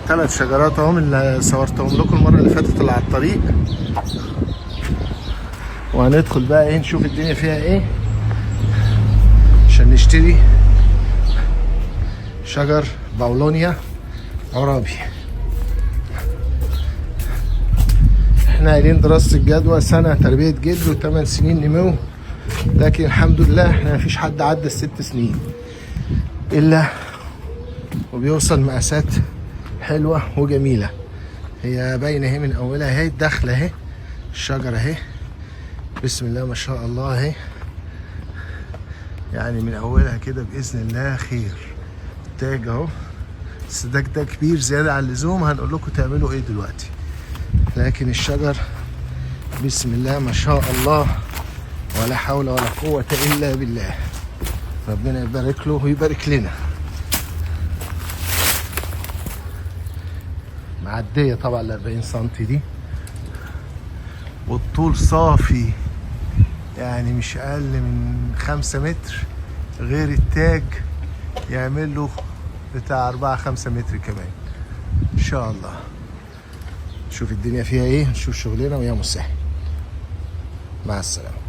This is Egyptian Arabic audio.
3 شجرات اهم اللي صورتهم لكم المرة اللي فاتت اللي على الطريق. وهندخل بقى ايه نشوف الدنيا فيها ايه عشان نشتري شجر باولونيا عرابي. احنا قايلين دراسة الجدوى سنة تربية جدر و8 سنين نمو، لكن الحمد لله احنا مفيش حد عدى ال6 سنين الا وبيوصل مقاسات حلوة وجميلة. هي باينة اهي من اولها اهي، الدخلة اهي، الشجرة اهي، بسم الله ما شاء الله اهي، يعني من اولها كده باذن الله خير. التاج اهو، بس ده كبير زيادة عن اللزوم، هنقول لكم تعملوا ايه دلوقتي. لكن الشجر بسم الله ما شاء الله ولا حول ولا قوة الا بالله، ربنا يبارك له ويبارك لنا. معدية طبعا ال 40 سنتي دي، والطول صافي يعني مش اقل من 5 متر، غير التاج يعمل له بتاع 4-5 متر كمان ان شاء الله. نشوف الدنيا فيها ايه، نشوف شغلنا ويا مسهل. مع السلامة.